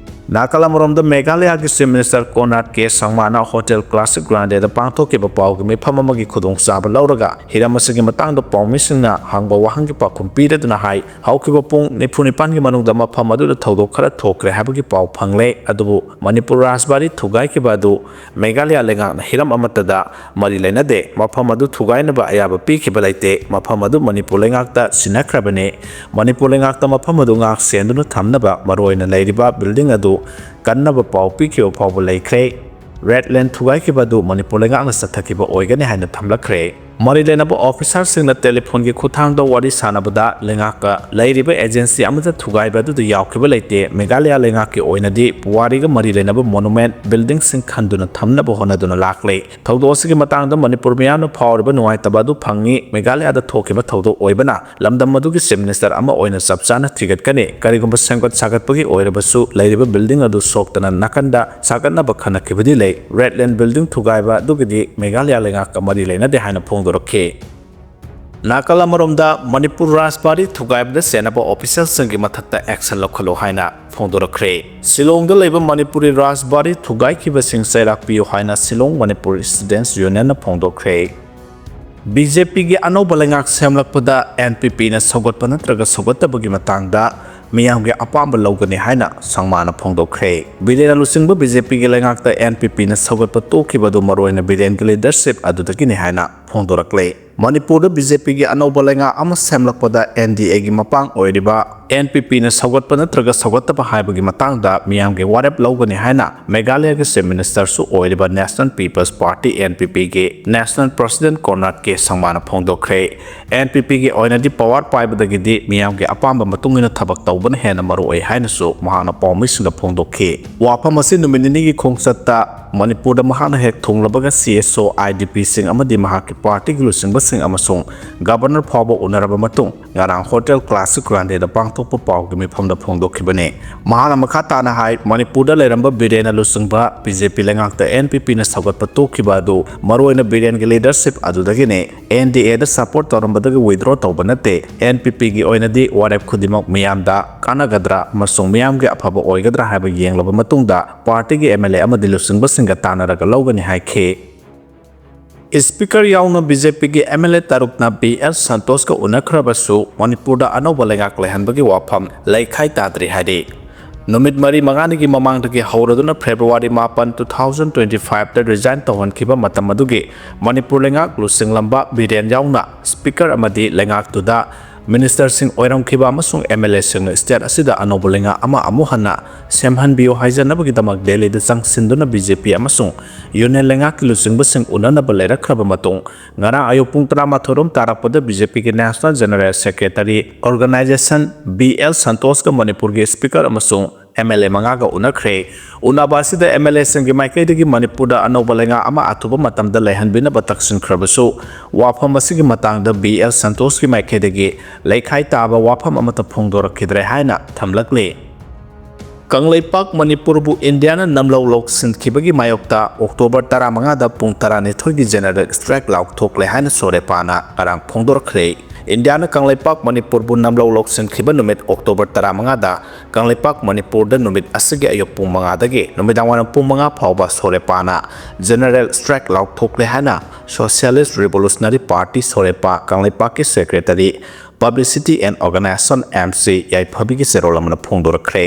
ꯅꯥꯀꯜ ꯑꯃꯔꯣꯝꯗ ꯃꯦꯘꯥꯂꯌꯥꯒꯤ Chief Minister Conrad K Sangmana Hotel Classic Grandeꯗ ꯄꯥꯡꯊꯣꯛꯈꯤꯕ ꯄꯥꯎꯒꯤ ꯃꯤꯐꯝ ꯑꯃꯒꯤ ꯈꯨꯗꯣꯡꯆꯥꯕ ꯂꯧꯔꯒ ꯍꯤꯔꯝ ꯑꯁꯤꯒꯤ ꯃꯇꯥꯡꯗ ꯄꯥꯎꯃꯤꯁꯤꯡꯅ ꯍꯪꯕ ꯋꯥꯍꯪꯒꯤ ꯄꯥꯎꯈꯨꯝ ꯄꯤꯔꯗꯨꯅ ꯍꯥꯏ, ꯍꯧꯈꯤꯕ ꯄꯨꯡ ꯅꯤꯐꯨ ꯅꯤꯄꯥꯟꯒꯤ ꯃꯅꯨꯡꯗ ꯃꯐꯝ ꯑꯗꯨꯗ ꯊꯧꯗꯣꯛ ꯈꯔ ꯊꯣꯛꯈ꯭ꯔꯦ ꯍꯥꯏꯕꯒꯤ ꯄꯥꯎ ꯐꯪꯂꯦ, ꯑꯗꯨꯕꯨ ꯃꯅꯤꯄꯨꯔ ꯔꯥꯖꯕꯥꯔꯤ ꯊꯨꯒꯥꯏꯈꯤꯕ ꯑꯗꯨ ꯃꯦꯘꯥꯂꯌꯥ ꯂꯩꯉꯥꯛꯅ ꯍꯤꯔꯝ ꯑꯃꯠꯇꯗ ꯃꯔꯤ ꯂꯩꯅꯗꯦ꯫ ꯃꯐꯝ ꯑꯗꯨ ꯊꯨꯒꯥꯏꯅꯕ ꯑꯌꯥꯕ ꯄꯤꯈꯤꯕ ꯂꯩꯇꯦ꯫ ꯃꯐꯝ ꯑꯗꯨ ꯃꯅꯤꯄꯨꯔ ꯂꯩꯉꯥꯛꯇ ꯁꯤꯟꯅꯈ꯭ꯔꯕꯅꯤ꯫ ꯃꯅꯤꯄꯨꯔ ꯂꯩꯉꯥꯛꯇ ꯃꯐꯝ ꯑꯗꯨ ꯉꯥꯛ ꯁꯦꯟꯗꯨꯅ ꯊꯝꯅꯕ ꯃꯔꯨꯑꯣꯏꯅ ꯂꯩꯔꯤꯕ building ꯑꯗꯨ ꯀꯟꯅꯕ ꯄꯥꯎ ꯄꯤꯈꯤꯕ ꯐꯥꯎꯕ ꯂꯩꯈ꯭ꯔꯦ꯫ Red Land ꯊꯨꯒꯥꯏꯈꯤꯕ ꯑꯗꯨ ꯃꯅꯤꯄꯨꯔ ꯂꯩꯉꯥꯛꯅ ꯆꯠꯊꯈꯤꯕ ꯑꯣꯏꯒꯅꯤ ꯍꯥꯏꯅ ꯊꯝꯂꯛꯈ꯭ꯔꯦ꯫ ꯃꯔꯤ ꯂꯩꯅꯕ ꯑꯣꯐꯤꯁꯥꯔꯁꯤꯡꯅ ꯇꯦꯂꯤꯐꯣꯟꯒꯤ ꯈꯨꯠꯊꯥꯡꯗ ꯋꯥꯔꯤ ꯁꯥꯟꯅꯕꯗ ꯂꯩꯉꯥꯛꯀ ꯂꯩꯔꯤꯕ ꯑꯦꯖꯦꯟꯁꯤ ꯑꯃꯠꯇ ꯊꯨꯒꯥꯏꯕ ꯑꯗꯨꯗ ꯌꯥꯎꯈꯤꯕ ꯂꯩꯇꯦ꯫ ꯃꯦꯘꯥꯂꯌꯥ ꯂꯩꯉꯥꯛꯀꯤ ꯑꯣꯏꯅꯗꯤ ꯄꯨꯋꯥꯔꯤꯒ ꯃꯔꯤ ꯂꯩꯅꯕ ꯃꯣꯅꯨꯃꯦꯟꯠ ꯕꯤꯜꯗꯤꯡꯁꯤꯡ ꯈꯟꯗꯨꯅ ꯊꯝꯅꯕ ꯍꯣꯠꯅꯗꯨꯅ ꯂꯥꯛꯂꯦ꯫ ꯊꯧꯗꯣꯛ ꯑꯁꯤꯒꯤ ꯃꯇꯥꯡꯗ ꯃꯅꯤꯄꯨꯔ ꯃꯤꯌꯥꯝꯅ ꯐꯥꯎꯔꯤꯕ ꯅꯨꯡꯉꯥꯏꯇꯕ ꯑꯗꯨ ꯐꯪꯉꯤ꯫ ꯃꯦꯘꯥꯂꯌꯥꯗ ꯊꯣꯛꯈꯤꯕ ꯊꯧꯗꯣꯛ ꯑꯣꯏꯕꯅ ꯂꯝꯗꯝ ꯑꯗꯨꯒꯤ ꯆꯤꯐ ꯃꯤꯅꯤꯁꯇꯔ ꯑꯃ ꯑꯣꯏꯅ ꯆꯞ ꯆꯥꯅ ꯊꯤꯒꯠꯀꯅꯤ꯫ ꯀꯔꯤꯒꯨꯝꯕ ꯁꯦꯝꯒꯠ ꯁꯥꯒꯠꯄꯒꯤ ꯑꯣꯏꯔꯕꯁꯨ ꯂꯩꯔꯤꯕ ꯕꯤꯜꯗꯤꯡ ꯑꯗꯨ ꯁꯣꯛꯇꯅ ꯅꯥꯀꯟꯗ ꯁꯥꯒꯠꯅꯕ ꯈꯟꯅꯈꯤꯕꯗꯤ ꯂꯩ꯫ ꯔꯦꯗ ꯂꯦꯟ ꯕꯤꯜꯗꯤꯡ ꯊꯨꯒꯥꯏꯕ ꯑꯗꯨꯒꯤꯗꯤ ꯃꯦꯘꯥꯂꯌꯥ ꯂꯩꯉꯥꯛꯀ ꯃꯔꯤ ꯂꯩꯅꯗꯦ ꯍꯥꯏꯅ ꯐꯣꯡꯗꯣꯔꯛꯈꯤ꯫ ꯅꯥꯀꯜ ꯑꯃꯔꯣꯝꯗ ꯃꯅꯤꯄꯨꯔ ꯔꯥꯖꯕꯥꯔꯤ ꯊꯨꯒꯥꯏꯕꯗ ꯆꯦꯟꯅꯕ ꯑꯣꯐꯤꯁꯤꯌꯦꯜꯁꯤꯡꯒꯤ ꯃꯊꯛꯇ ꯑꯦꯛꯁꯟ ꯂꯧꯈꯠꯂꯨ ꯍꯥꯏꯅ ꯐꯣꯡꯗꯣꯔꯛꯈ꯭ꯔꯦ꯫ ꯁꯤꯂꯣꯡꯗ ꯂꯩꯕ ꯃꯅꯤꯄꯨꯔꯤ ꯔꯥꯖꯕꯥꯔꯤ ꯊꯨꯒꯥꯏꯈꯤꯕꯁꯤꯡ ꯆꯩꯔꯥꯛ ꯄꯤꯌꯨ ꯍꯥꯏꯅ ꯁꯤꯂꯣꯡ ꯃꯅꯤꯄꯨꯔ ꯁ꯭ꯇꯨꯗꯦꯟꯠꯁ ꯌꯨꯅꯤꯌꯟꯅ ꯐꯣꯡꯗꯣꯛꯈ꯭ꯔꯦ꯫ ꯕꯤ ꯖꯦ ꯄꯤꯒꯤ ꯑꯅꯧꯕ ꯂꯩꯉꯥꯛ ꯁꯦꯝꯂꯛꯄꯗ ꯑꯦꯟ ꯄꯤ ꯄꯤꯅ ꯁꯧꯒꯠꯄ ꯅꯠꯇ꯭ꯔꯒ ꯁꯧꯒꯠꯇꯕꯒꯤ ꯃꯇꯥꯡꯗ ꯃꯤꯌꯥꯝꯒꯤ ꯑꯄꯥꯝꯕ ꯂꯧꯒꯅꯤ ꯍꯥꯏꯅ ꯁꯪꯃꯥꯅ ꯐꯣꯡꯗꯣꯛꯈ꯭ꯔꯦ꯫ ꯕꯤꯔꯦꯟꯅ ꯂꯨꯆꯤꯡꯕ ꯕꯤ ꯖꯦ ꯄꯤꯒꯤ ꯂꯩꯉꯥꯛꯇ ꯑꯦꯟ ꯄꯤ ꯄꯤꯅ ꯁꯧꯒꯠꯄ ꯇꯣꯛꯈꯤꯕ ꯑꯗꯨ ꯃꯔꯨꯑꯣꯏꯅ ꯕꯤꯔꯦꯟꯒꯤ ꯂꯤꯗꯔꯁꯤꯞ ꯑꯗꯨꯗꯒꯤꯅꯤ ꯍꯥꯏꯅ ꯐꯣꯡꯗꯣꯔꯛꯂꯦ꯫ ꯃꯅꯤꯄꯨꯔꯗ ꯕꯤ ꯖꯦ ꯄꯤꯒꯤ ꯑꯅꯧꯕ ꯂꯩꯉꯥꯛ ꯑꯃ ꯁꯦꯝꯂꯛꯄꯗ ꯑꯦꯟ ꯗꯤ ꯑꯦꯒꯤ ꯃꯄꯥꯡ ꯑꯣꯏꯔꯤꯕ ꯑꯦꯟ ꯄꯤ ꯄꯤꯅ ꯁꯧꯒꯠꯄ ꯅꯠꯇ꯭ꯔꯒ ꯁꯧꯒꯠꯇꯕ ꯍꯥꯏꯕꯒꯤ ꯃꯇꯥꯡꯗ ꯃꯤꯌꯥꯝꯒꯤ ꯋꯥꯔꯦꯞ ꯂꯧꯒꯅꯤ ꯍꯥꯏꯅ ꯃꯦꯘꯥꯂꯌꯒꯤ ꯆꯤꯐ ꯃꯤꯅꯤꯁꯇꯔꯁꯨ ꯑꯣꯏꯔꯤꯕ national people's party, N P ꯄꯤꯒꯤ ꯅꯦꯁꯅꯦꯜ ꯄ꯭ꯔꯁꯤꯗꯦꯟꯠ ꯀꯣꯟꯔꯥꯗ ꯀꯦ ꯁꯪꯃꯥꯅ ꯐꯣꯡꯗꯣꯛꯈ꯭ꯔꯦ꯫ ꯑꯦꯟ ꯄꯤ ꯄꯤꯒꯤ ꯑꯣꯏꯅꯗꯤ ꯄꯋꯥꯔ ꯄꯥꯏꯕꯗꯒꯤꯗꯤ ꯃꯤꯌꯥꯝꯒꯤ ꯑꯄꯥꯝꯕ ꯃꯇꯨꯡ ꯏꯟꯅ ꯊꯕꯛ ꯇꯧꯕꯅ ꯍꯦꯟꯅ ꯃꯔꯨꯑꯣꯏ ꯍꯥꯏꯅꯁꯨ ꯃꯍꯥꯛꯅ ꯄꯥꯎꯃꯤꯁꯤꯡꯗ ꯐꯣꯡꯗꯣꯛꯈꯤ꯫ ꯋꯥꯐꯝ ꯑꯁꯤ ꯅꯨꯃꯤꯠ ꯅꯤꯅꯤꯒꯤ ꯈꯣꯡꯆꯠꯇ ꯃꯅꯤꯄꯨꯔꯗ ꯃꯍꯥꯛꯅ ꯍꯦꯛ ꯊꯨꯡꯂꯕꯒ ꯁꯤ ꯑꯦꯁ ꯑꯣ, ꯑꯥꯏ ꯗꯤ ꯄꯤꯁꯤꯡ ꯑꯃꯗꯤ ꯃꯍꯥꯛꯀꯤ ꯄꯥꯔꯇꯤꯒꯤ ꯂꯨꯆꯤꯡꯕꯁꯤꯡ ꯑꯃꯁꯨꯡ ꯒꯕꯔꯅꯔ ꯐꯥꯎꯕ ꯎꯅꯔꯕ ꯃꯇꯨꯡ ꯉꯔꯥꯡ ꯍꯣꯇꯦꯜ ꯀ꯭ꯂꯥꯁꯤꯛ ꯒ꯭ꯔꯥꯟꯗꯦꯗ ꯄꯥꯡꯊꯣꯛꯄ ꯄꯥꯎꯒꯤ ꯃꯤꯐꯝꯗ ꯐꯣꯡꯗꯣꯛꯈꯤꯕꯅꯤ꯫ ꯃꯍꯥꯛꯅ ꯃꯈꯥ ꯇꯥꯅ ꯍꯥꯏ, ꯃꯅꯤꯄꯨꯔꯗ ꯂꯩꯔꯝꯕ ꯕꯤꯔꯦꯟꯅ ꯂꯨꯆꯤꯡꯕ ꯕꯤ ꯖꯦ ꯄꯤ ꯂꯩꯉꯥꯛꯇ ꯑꯦꯟ ꯄꯤ ꯄꯤꯅ ꯁꯧꯒꯠꯄ ꯇꯣꯛꯈꯤꯕ ꯑꯗꯨ ꯃꯔꯨꯑꯣꯏꯅ ꯕꯤꯔꯦꯟꯒꯤ ꯂꯤꯗꯔꯁꯤꯞ ꯑꯗꯨꯗꯒꯤꯅꯤ꯫ ꯑꯦꯟ ꯗꯤ ꯑꯦꯗ ꯁꯄꯣꯔꯠ ꯇꯧꯔꯝꯕꯗꯒꯤ ꯋꯤꯗ꯭ꯔꯣ ꯇꯧꯕ ꯅꯠꯇꯦ꯫ ꯑꯦꯟ ꯄꯤ ꯄꯤꯒꯤ ꯑꯣꯏꯅꯗꯤ ꯋꯥꯔꯦꯞ ꯈꯨꯗꯤꯡꯃꯛ ꯃꯤꯌꯥꯝꯗ ꯀꯥꯟꯅꯒꯗ꯭ꯔꯥ ꯑꯃꯁꯨꯡ ꯃꯤꯌꯥꯝꯒꯤ ꯑꯐꯕ ꯑꯣꯏꯒꯗ꯭ꯔꯥ ꯍꯥꯏꯕ ꯌꯦꯡꯂꯕ ꯃꯇꯨꯡꯗ ꯄꯥꯔꯇꯤꯒꯤ ꯑꯦꯝ ꯑꯦꯜ ꯑꯦ ꯑꯃꯗꯤ ꯂꯨꯆꯤꯡꯕꯁꯤꯡꯒ ꯇꯥꯟꯅꯔꯒ ꯂꯧꯒꯅꯤ ꯍꯥꯏꯈꯤ꯫ ꯁ꯭ꯄꯤꯀꯔ ꯌꯥꯎꯅ ꯕꯤ ꯖꯦ ꯄꯤꯒꯤ ꯑꯦꯝ ꯑꯦꯜ ꯑꯦ ꯇꯔꯨꯛꯅ ꯕꯤ ꯑꯦꯜ ꯁꯟꯇꯣꯁꯀ ꯎꯅꯈ꯭ꯔꯕꯁꯨ ꯃꯅꯤꯄꯨꯔꯗ ꯑꯅꯧꯕ ꯂꯩꯉꯥꯛ ꯂꯩꯍꯟꯕꯒꯤ ꯋꯥꯐꯝ ꯂꯩꯈꯥꯏ ꯇꯥꯗ꯭ꯔꯤ ꯍꯥꯏꯔꯤ꯫ ꯅꯨꯃꯤꯠ ꯃꯔꯤ ꯃꯉꯥꯅꯤꯒꯤ ꯃꯃꯥꯡꯗꯒꯤ ꯍꯧꯔꯗꯨꯅ ꯐꯦꯕ꯭ꯔꯨꯋꯥꯔꯤ ꯃꯥꯄꯟ, two thousand twenty five ꯇ ꯔꯤꯖꯥꯏꯟ ꯇꯧꯍꯟꯈꯤꯕ ꯃꯇꯝ ꯑꯗꯨꯒꯤ ꯃꯅꯤꯄꯨꯔ ꯂꯩꯉꯥꯛ ꯂꯨꯆꯤꯡꯂꯝꯕ ꯕꯤꯔꯦꯟ ꯌꯥꯎꯅ ꯁ꯭ꯄꯤꯀꯔ ꯑꯃꯗꯤ ꯂꯩꯉꯥꯛꯇꯨꯗ ꯃꯤꯅꯤꯁꯇꯔꯁꯤꯡ ꯑꯣꯏꯔꯝꯈꯤꯕ ꯑꯃꯁꯨꯡ ꯑꯦꯝ ꯑꯦꯜ ꯑꯦꯁꯤꯡꯅ ꯁ꯭ꯇꯦꯠ ꯑꯁꯤꯗ ꯑꯅꯧꯕ ꯂꯩꯉꯥꯛ ꯑꯃ ꯑꯃꯨꯛ ꯍꯟꯅ ꯁꯦꯝꯍꯟꯕꯤꯌꯨ ꯍꯥꯏꯖꯅꯕꯒꯤꯗꯃꯛ ꯗꯦꯜꯂꯤꯗ ꯆꯪꯁꯤꯟꯗꯨꯅ ꯕꯤ ꯖꯦ ꯄꯤ ꯑꯃꯁꯨꯡ ꯌꯨꯅꯤꯌꯟ ꯂꯩꯉꯥꯛꯀꯤ ꯂꯨꯆꯤꯡꯕꯁꯤꯡ ꯎꯅꯅꯕ ꯂꯩꯔꯛꯈ꯭ꯔꯕ ꯃꯇꯨꯡ, ꯉꯔꯥꯡ ꯑꯌꯨꯛ ꯄꯨꯡ ꯇꯔꯥꯃꯥꯊꯣꯏ ꯔꯣꯝ ꯇꯥꯔꯛꯄꯗ ꯕꯤ ꯖꯦ ꯄꯤꯒꯤ national general secretary organisation B L ꯁꯟꯇꯣꯁꯀ ꯃꯅꯤꯄꯨꯔꯒꯤ ꯁ꯭ꯄꯤꯀꯔ ꯑꯃꯁꯨꯡ ꯑꯦꯝ ꯑꯦꯜ ꯑꯦ ꯃꯉꯥꯒ ꯎꯅꯈ꯭ꯔꯦ꯫ ꯎꯅꯕ ꯑꯁꯤꯗ ꯑꯦꯝ ꯑꯦꯜ ꯑꯦꯁꯤꯡꯒꯤ ꯃꯥꯏꯀꯩꯗꯒꯤ ꯃꯅꯤꯄꯨꯔꯗ ꯑꯅꯧꯕ ꯂꯩꯉꯥꯛ ꯑꯃ ꯑꯊꯨꯕ ꯃꯇꯝꯗ ꯂꯩꯍꯟꯕꯤꯅꯕ ꯇꯛꯁꯤꯟꯈ꯭ꯔꯕꯁꯨ, ꯋꯥꯐꯝ ꯑꯁꯤꯒꯤ ꯃꯇꯥꯡꯗ ꯕꯤ ꯑꯦꯜ ꯁꯟꯇꯣꯁꯀꯤ ꯃꯥꯏꯀꯩꯗꯒꯤ ꯂꯩꯈꯥꯏ ꯇꯥꯕ ꯋꯥꯐꯝ ꯑꯃꯠꯇ ꯐꯣꯡꯗꯣꯔꯛꯈꯤꯗ꯭ꯔꯦ ꯍꯥꯏꯅ ꯊꯝꯂꯛꯂꯤ꯫ ꯀꯪꯂꯩꯄꯥꯛ ꯃꯅꯤꯄꯨꯔꯕꯨ ꯏꯟꯗꯤꯌꯥꯅ ꯅꯝꯂꯧ ꯂꯧꯁꯤꯟꯈꯤꯕꯒꯤ ꯃꯥꯌꯣꯛꯇ ꯑꯣꯛꯇꯣꯕꯔ ꯇꯔꯥꯃꯉꯥꯗ ꯄꯨꯡ ꯇꯔꯥꯅꯤꯊꯣꯏꯒꯤ ꯖꯦꯅꯔꯦꯜ ꯁ꯭ꯇ꯭ꯔꯥꯏꯛ ꯂꯥꯎꯊꯣꯛꯂꯦ ꯍꯥꯏꯅ ꯁꯣꯔꯦꯄꯥꯅ ꯉꯔꯥꯡ ꯐꯣꯡꯗꯣꯔꯛꯈ꯭ꯔꯦ꯫ ꯏꯟꯗꯤꯌꯥꯅ ꯀꯪꯂꯩꯄꯥꯛ ꯃꯅꯤꯄꯨꯔꯕꯨ ꯅꯝꯂꯧ ꯂꯧꯁꯤꯟꯈꯤꯕ ꯅꯨꯃꯤꯠ ꯑꯣꯛꯇꯣꯕꯔ ꯇꯔꯥꯃꯉꯥꯗ ꯀꯪꯂꯩꯄꯥꯛ ꯃꯅꯤꯄꯨꯔꯗ ꯅꯨꯃꯤꯠ ꯑꯁꯤꯒꯤ ꯑꯌꯨꯛ ꯄꯨꯡ ꯃꯉꯥꯗꯒꯤ ꯅꯨꯃꯤꯗꯥꯡꯋꯥꯏꯔꯝ ꯄꯨꯡ ꯃꯉꯥ ꯐꯥꯎꯕ ꯁꯣꯔꯦꯄꯥꯅ ꯖꯦꯅꯔꯦꯜ ꯁ꯭ꯇ꯭ꯔꯥꯏꯛ ꯂꯥꯎꯊꯣꯛꯂꯦ ꯍꯥꯏꯅ ꯁꯣꯁꯤꯌꯦꯂꯤꯁ꯭ꯠ ꯔꯤꯚꯣꯂꯨꯁꯅꯔꯤ ꯄꯥꯔꯇꯤ ꯁꯣꯔꯦꯄꯥ ꯀꯪꯂꯩꯄꯥꯛꯀꯤ secretary, publicity and organisation M C ꯌꯥꯏꯐꯕꯤꯒꯤ ꯆꯦꯔꯣꯜ ꯑꯃꯅ ꯐꯣꯡꯗꯣꯔꯛꯈ꯭ꯔꯦ꯫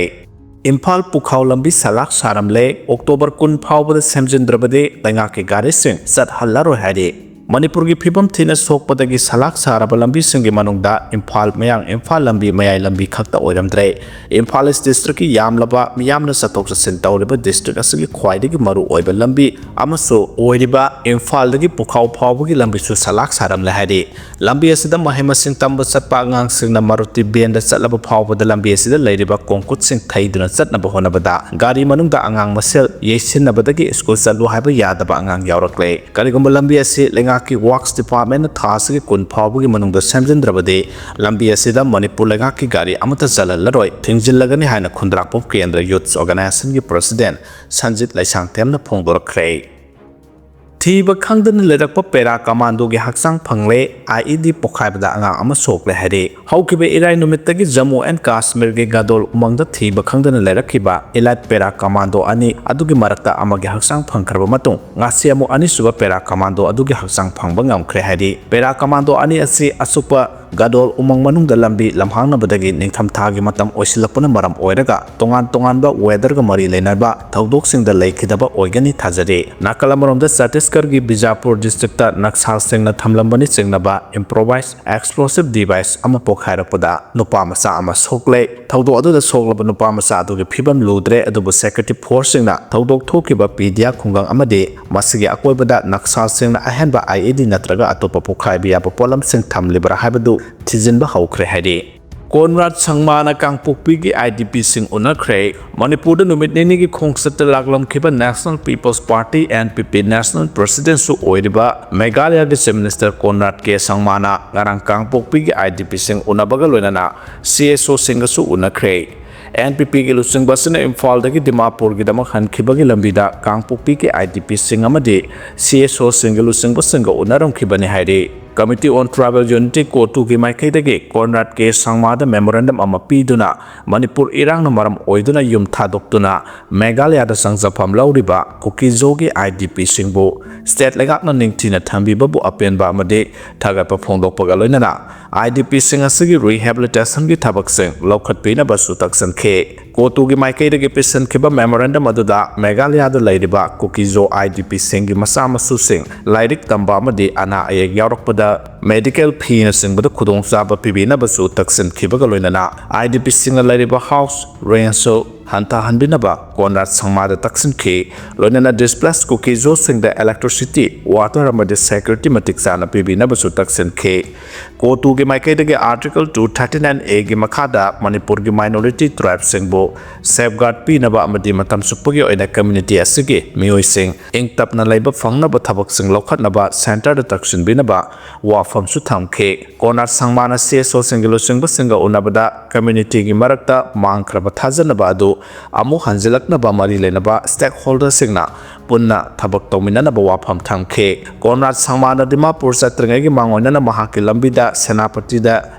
ꯏꯝꯐꯥꯜ ꯄꯨꯈꯥꯎ ꯂꯝꯕꯤ ꯁꯂꯥꯛ ꯁꯥꯔꯝꯂꯦ꯫ ꯑꯣꯛꯇꯣꯕꯔ ꯀꯨꯟ ꯐꯥꯎꯕꯗ ꯁꯦꯝꯖꯤꯟꯗ꯭ꯔꯕꯗꯤ ꯂꯩꯉꯥꯛꯀꯤ ꯒꯥꯔꯤꯁꯤꯡ ꯆꯠꯍꯜꯂꯔꯣꯏ ꯍꯥꯏꯔꯤ꯫ ꯃꯅꯤꯄꯨꯔꯒꯤ ꯐꯤꯕꯝ ꯊꯤꯅ ꯁꯣꯛꯄꯗꯒꯤ ꯁꯂꯥꯛ ꯁꯥꯔꯕ ꯂꯝꯕꯤꯁꯤꯡꯒꯤ ꯃꯅꯨꯡꯗ ꯏꯝꯐꯥꯜ ꯃꯌꯥꯡ ꯏꯝꯐꯥꯜ ꯂꯝꯕꯤ ꯃꯌꯥꯏ ꯂꯝꯕꯤ ꯈꯛꯇ ꯑꯣꯏꯔꯝꯗ꯭ꯔꯦ꯫ ꯏꯝꯐꯥꯜ ꯏꯁ꯭ꯠ ꯗꯤꯁꯇ꯭ꯔꯤꯛꯀꯤ ꯌꯥꯝꯂꯕ ꯃꯤꯌꯥꯝꯅ ꯆꯠꯊꯣꯛ ꯆꯠꯁꯤꯟ ꯇꯧꯔꯤꯕ ꯗꯤꯁꯇ꯭ꯔꯤꯛ ꯑꯁꯤꯒꯤ ꯈ꯭ꯋꯥꯏꯗꯒꯤ ꯃꯔꯨ ꯑꯣꯏꯕ ꯂꯝꯕꯤ ꯑꯃꯁꯨ ꯑꯣꯏꯔꯤꯕ ꯏꯝꯐꯥꯜꯗꯒꯤ ꯄꯨꯈꯥꯎ ꯐꯥꯎꯕꯒꯤ ꯂꯝꯕꯤꯁꯨ ꯁꯂꯥꯛ ꯁꯥꯔꯝꯂꯦ ꯍꯥꯏꯔꯤ꯫ ꯂꯝꯕꯤ ꯑꯁꯤꯗ ꯃꯍꯩ ꯃꯁꯤꯡ ꯇꯝꯕ ꯆꯠꯄ ꯑꯉꯥꯡꯁꯤꯡꯅ ꯃꯔꯨꯇꯤ ꯚꯦꯟꯗ ꯆꯠꯂꯕ ꯐꯥꯎꯕꯗ ꯂꯝꯕꯤ ꯑꯁꯤꯗ ꯂꯩꯔꯤꯕ ꯀꯣꯡꯀꯨꯠꯁꯤꯡ ꯊꯩꯗꯨꯅ ꯆꯠꯅꯕ ꯍꯣꯠꯅꯕꯗ ꯒꯥꯔꯤ ꯃꯅꯨꯡꯗ ꯑꯉꯥꯡ ꯃꯁꯦꯜ ꯌꯩꯁꯤꯟꯅꯕꯗꯒꯤ ꯁ꯭ꯀꯨꯜ ꯆꯠꯂꯨ ꯍꯥꯏꯕ ꯌꯥꯗꯕ ꯑꯉꯥꯡ ꯌꯥꯎꯔꯛꯂꯦ꯫ ꯀꯔꯤꯒꯨꯝꯕ ꯂꯝꯕꯤ ꯑꯁꯤ ꯂꯩꯉꯥꯛꯀꯤ ꯋꯥꯔꯛꯁ ꯗꯤꯄꯥꯔꯠꯃꯦꯟꯅ ꯊꯥ ꯑꯁꯤꯒꯤ ꯀꯨꯟ ꯐꯥꯎꯕꯒꯤ ꯃꯅꯨꯡꯗ ꯁꯦꯝꯖꯤꯟꯗ꯭ꯔꯕꯗꯤ ꯂꯝꯕꯤ ꯑꯁꯤꯗ ꯃꯅꯤꯄꯨꯔ ꯂꯩꯉꯥꯛꯀꯤ ꯒꯥꯔꯤ ꯑꯃꯠꯇ ꯆꯜꯍꯜꯂꯔꯣꯏ, ꯊꯤꯡꯖꯤꯜꯂꯒꯅꯤ ꯍꯥꯏꯅ ꯈꯨꯟꯗ꯭ꯔꯥꯛꯄꯝ ꯀꯦꯟꯗ꯭ꯔ ꯌꯨꯠꯁ ꯑꯣꯔꯒꯅꯥꯏꯖꯦꯁꯟꯒꯤ ꯄ꯭ꯔꯁꯤꯗꯦꯟ ꯁꯟꯖꯤꯠ ꯂꯩꯁꯥꯡꯊꯦꯝꯅ ꯐꯣꯡꯗꯣꯔꯛꯈ꯭ꯔꯦ꯫ ꯊꯤꯕ ꯈꯪꯗꯅ ꯂꯩꯔꯛꯄ ꯄꯦꯔꯥ ꯀꯃꯥꯟꯗꯣꯒꯤ ꯍꯛꯆꯥꯡ ꯐꯪꯂꯦ꯫ ꯑꯥꯏ ꯏ ꯗꯤ ꯄꯣꯈꯥꯏꯕꯗ ꯑꯉꯥꯡ ꯑꯃ ꯁꯣꯛꯂꯦ ꯍꯥꯏꯔꯤ꯫ ꯍꯧꯈꯤꯕ ꯏꯔꯥꯏ ꯅꯨꯃꯤꯠꯇꯒꯤ ꯖꯝꯃꯨ ꯑꯦꯟ ꯀꯥꯁꯃꯤꯔꯒꯤ ꯒꯗꯣꯜ ꯎꯃꯪꯗ ꯊꯤꯕ ꯈꯪꯗꯅ ꯂꯩꯔꯛꯈꯤꯕ ꯏꯂꯥꯏꯠ ꯄꯦꯔꯥ ꯀꯃꯥꯟꯗꯣ ꯑꯅꯤ ꯑꯗꯨꯒꯤ ꯃꯔꯛꯇ ꯑꯃꯒꯤ ꯍꯛꯆꯥꯡ ꯐꯪꯈ꯭ꯔꯕ ꯃꯇꯨꯡ, ꯉꯁꯤ ꯑꯃꯨꯛ ꯑꯅꯤꯁꯨꯕ ꯄꯦꯔꯥ ꯀꯃꯥꯟꯗꯣ ꯑꯗꯨꯒꯤ ꯍꯛꯆꯥꯡ ꯐꯪꯕ ꯉꯝꯈ꯭ꯔꯦ ꯍꯥꯏꯔꯤ꯫ ꯄꯦꯔꯥ ꯀꯃꯥꯟꯗꯣ ꯑꯅꯤ ꯑꯁꯤ ꯑꯁꯨꯛꯄ ꯒꯥꯗꯣꯜ ꯎꯃꯪ ꯃꯅꯨꯡꯗ ꯂꯝꯕꯤ ꯂꯝꯍꯥꯡꯅꯕꯗꯒꯤ ꯅꯤꯡꯊꯝꯊꯥꯒꯤ ꯃꯇꯝ ꯑꯣꯏꯁꯤꯜꯂꯛꯄꯅ ꯃꯔꯝ ꯑꯣꯏꯔꯒ ꯇꯣꯉꯥꯟ ꯇꯣꯉꯥꯟꯕ weatherꯒ ꯃꯔꯤ ꯂꯩꯅꯕ ꯊꯧꯗꯣꯛꯁꯤꯡꯗ ꯂꯩꯈꯤꯗꯕ ꯑꯣꯏꯒꯅꯤ ꯊꯥꯖꯔꯤ꯫ ꯅꯥꯀꯜ ꯑꯃꯔꯣꯝꯗ ꯆꯇꯤꯁꯒꯔꯒꯤ ꯕꯤꯖꯥꯄꯨꯔ districtꯇ ꯅꯛꯁꯥꯜꯁꯤꯡꯅ ꯊꯝꯂꯝꯕꯅ ꯆꯤꯡꯅꯕ improvised explosive device ꯑꯃ ꯄꯣꯈꯥꯏꯔꯛꯄꯗ ꯅꯨꯄꯥ ꯃꯆꯥ ꯑꯃ ꯁꯣꯛꯂꯦ꯫ ꯊꯧꯗꯣꯛ ꯑꯗꯨꯗ ꯁꯣꯛꯂꯕ ꯅꯨꯄꯥ ꯃꯆꯥ ꯑꯗꯨꯒꯤ ꯐꯤꯕꯝ ꯂꯨꯗ꯭ꯔꯦ, ꯑꯗꯨꯕꯨ security forceꯁꯤꯡꯅ ꯊꯧꯗꯣꯛ ꯊꯣꯛꯈꯤꯕ ꯄꯤꯗꯤꯌꯥ ꯈꯨꯡꯒꯪ ꯑꯃꯗꯤ ꯃꯁꯤꯒꯤ ꯑꯀꯣꯏꯕꯗ ꯅꯛꯁꯥꯜꯁꯤꯡꯅ ꯑꯍꯦꯟꯕ IED ꯅꯠꯇ꯭ꯔꯒ ꯑꯇꯣꯞꯄ ꯄꯣꯈꯥꯏꯕ ꯌꯥꯕ ꯄꯣꯠꯂꯝꯁꯤꯡ ꯊꯝꯂꯤꯕ꯭ꯔꯥ ꯍꯥꯏꯕꯗꯨ ꯊꯤꯖꯤꯟꯕ ꯍꯧꯈ꯭ꯔꯦ ꯍꯥꯏꯔꯤ꯫ ꯀꯣꯟꯔꯥꯗ ꯁꯪꯃꯥꯅ ꯀꯥꯡꯄꯣꯛꯄꯤꯒꯤ IDPꯁꯤꯡ ꯎꯅꯈ꯭ꯔꯦ꯫ ꯃꯅꯤꯄꯨꯔꯗ ꯅꯨꯃꯤꯠ ꯅꯤꯅꯤꯒꯤ ꯈꯣꯡꯆꯠꯇ ꯂꯥꯛꯂꯝꯈꯤꯕ National People's Party, NPP, national presidentꯁꯨ ꯑꯣꯏꯔꯤꯕ ꯃꯦꯘꯥꯂꯌꯥꯒꯤ Chief Minister ꯀꯣꯟꯔꯥꯗ ꯀꯦ ꯁꯪꯃꯥꯅ ꯉꯔꯥꯡ ꯀꯥꯡꯄꯣꯛꯄꯤꯒꯤ IDPꯁꯤꯡ ꯎꯅꯕꯒ ꯂꯣꯏꯅꯅ CSOꯁꯤꯡꯒꯁꯨ ꯎꯅꯈ꯭ꯔꯦ꯫ NPPꯒꯤ ꯂꯨꯆꯤꯡꯕ ꯑꯁꯤꯅ ꯏꯝꯐꯥꯜꯗꯒꯤ ꯗꯤꯃꯥꯄꯨꯔꯒꯤꯗꯃꯛ ꯍꯟꯈꯤꯕꯒꯤ ꯂꯝꯕꯤꯗ ꯀꯥꯡꯄꯣꯛꯄꯤꯒꯤ IDPꯁꯤꯡ ꯑꯃꯗꯤ CSOꯁꯤꯡꯒꯤ ꯂꯨꯆꯤꯡꯕꯁꯤꯡꯒ ꯎꯅꯔꯝꯈꯤꯕꯅꯤ ꯍꯥꯏꯔꯤ꯫ Committee on Tribal Unity, ꯀꯣꯇꯨꯒꯤ ꯃꯥꯏꯀꯩꯗꯒꯤ ꯀꯣꯟꯔꯥꯗ ꯀꯦ ꯁꯪꯃꯥꯗ memorandum ꯑꯃ ꯄꯤꯗꯨꯅ ꯃꯅꯤꯄꯨꯔ ꯏꯔꯥꯡꯅ ꯃꯔꯝ ꯑꯣꯏꯗꯨꯅ ꯌꯨꯝ ꯊꯥꯗꯣꯛꯇꯨꯅ ꯃꯦꯘꯥꯂꯌꯥꯗ ꯆꯪꯖꯐꯝ ꯂꯧꯔꯤꯕ ꯀꯨꯀꯤꯖꯣꯒꯤ IDPꯁꯤꯡꯕꯨ state ꯂꯩꯉꯥꯛꯅ ꯅꯤꯡꯊꯤꯅ ꯊꯝꯕꯤꯕꯕꯨ ꯑꯄꯦꯟꯕ ꯑꯃꯗꯤ ꯊꯥꯒꯠꯄ ꯐꯣꯡꯗꯣꯛꯄꯒ ꯂꯣꯏꯅꯅ IDPꯁꯤꯡ ꯑꯁꯤꯒꯤ rehabilitationꯒꯤ ꯊꯕꯛꯁꯤꯡ ꯂꯧꯈꯠꯄꯤꯅꯕꯁꯨ ꯇꯛꯁꯤꯟꯈꯤ꯫ ꯀꯣꯇꯨꯒꯤ ꯃꯥꯏꯀꯩꯗꯒꯤ ꯄꯤꯁꯤꯟꯈꯤꯕ memorandum ꯑꯗꯨꯗ ꯃꯦꯘꯥꯂꯌꯥꯗ ꯂꯩꯔꯤꯕ ꯀꯨꯀꯤꯖꯣ IDPꯁꯤꯡꯒꯤ ꯃꯆꯥ ꯃꯁꯨꯁꯤꯡ ꯂꯥꯏꯔꯤꯛ ꯇꯝꯕ ꯑꯃꯗꯤ ꯑꯅꯥ ꯑꯌꯦꯛ ꯌꯥꯎꯔꯛꯄꯗ medical feeꯅꯆꯤꯡꯕꯗ ꯈꯨꯗꯣꯡꯆꯥꯕ ꯄꯤꯕꯤꯅꯕꯁꯨ ꯇꯛꯁꯤꯟꯈꯤꯕꯒ ꯂꯣꯏꯅꯅ IDPꯁꯤꯡꯅ ꯂꯩꯔꯤꯕ house rentꯁꯨ ꯍꯟꯊꯍꯟꯕꯤꯅꯕ ꯀꯣꯟꯔꯥꯗ ꯁꯪꯃꯥꯗ ꯇꯛꯁꯤꯟꯈꯤ꯫ ꯂꯣꯏꯅꯅ displaced ꯀꯨꯀꯤꯖꯣꯁꯤꯡꯗ electricity, water ꯑꯃꯗꯤ security ꯃꯇꯤꯛ ꯆꯥꯅ ꯄꯤꯕꯤꯅꯕꯁꯨ ꯇꯛꯁꯤꯟꯈꯤ꯫ ꯀꯣꯇꯨꯒꯤ ꯃꯥꯏꯀꯩꯗꯒꯤ Article two thirty-nine Aꯒꯤ ꯃꯈꯥꯗ ꯃꯅꯤꯄꯨꯔꯒꯤ minority tribeꯁꯤꯡꯕꯨ safeguard ꯄꯤꯅꯕ ꯑꯃꯗꯤ ꯃꯇꯝ ꯆꯨꯞꯄꯒꯤ ꯑꯣꯏꯅ community ꯑꯁꯤꯒꯤ ꯃꯤꯑꯣꯏꯁꯤꯡ ꯏꯪ ꯇꯞꯅ ꯂꯩꯕ ꯐꯪꯅꯕ ꯊꯕꯛꯁꯤꯡ ꯂꯧꯈꯠꯅꯕ centreꯗ ꯇꯛꯁꯤꯟꯕꯤꯅꯕ ꯋꯥꯐꯝꯁꯨ ꯊꯝꯈꯤ꯫ ꯀꯣꯟꯔꯥꯗ ꯁꯪꯃꯥꯅ CSOꯁꯤꯡꯒꯤ ꯂꯨꯆꯤꯡꯕꯁꯤꯡꯒ ꯎꯅꯕꯗ communityꯒꯤ ꯃꯔꯛꯇ ꯃꯥꯡꯈ꯭ꯔꯕ ꯊꯥꯖꯅꯕ ꯑꯗꯨ ꯑꯃꯨꯛ ꯍꯟꯖꯤꯜꯂꯛꯅꯕ ꯃꯔꯤ ꯂꯩꯅꯕ stakeholderꯁꯤꯡꯅ ꯄꯨꯟꯅ ꯊꯕꯛ ꯇꯧꯃꯤꯟꯅꯅꯕ ꯋꯥꯐꯝ ꯊꯝꯈꯤ꯫ ꯀꯣꯟꯔꯥꯗ ꯁꯪꯃꯥꯅ ꯗꯤꯃꯥꯄꯨꯔ ꯆꯠꯇ꯭ꯔꯤꯉꯩꯒꯤ ꯃꯥꯡꯑꯣꯏꯅꯅ ꯃꯍꯥꯛꯀꯤ ꯂꯝꯕꯤꯗ ꯁꯦꯅꯥꯄꯇꯤꯗ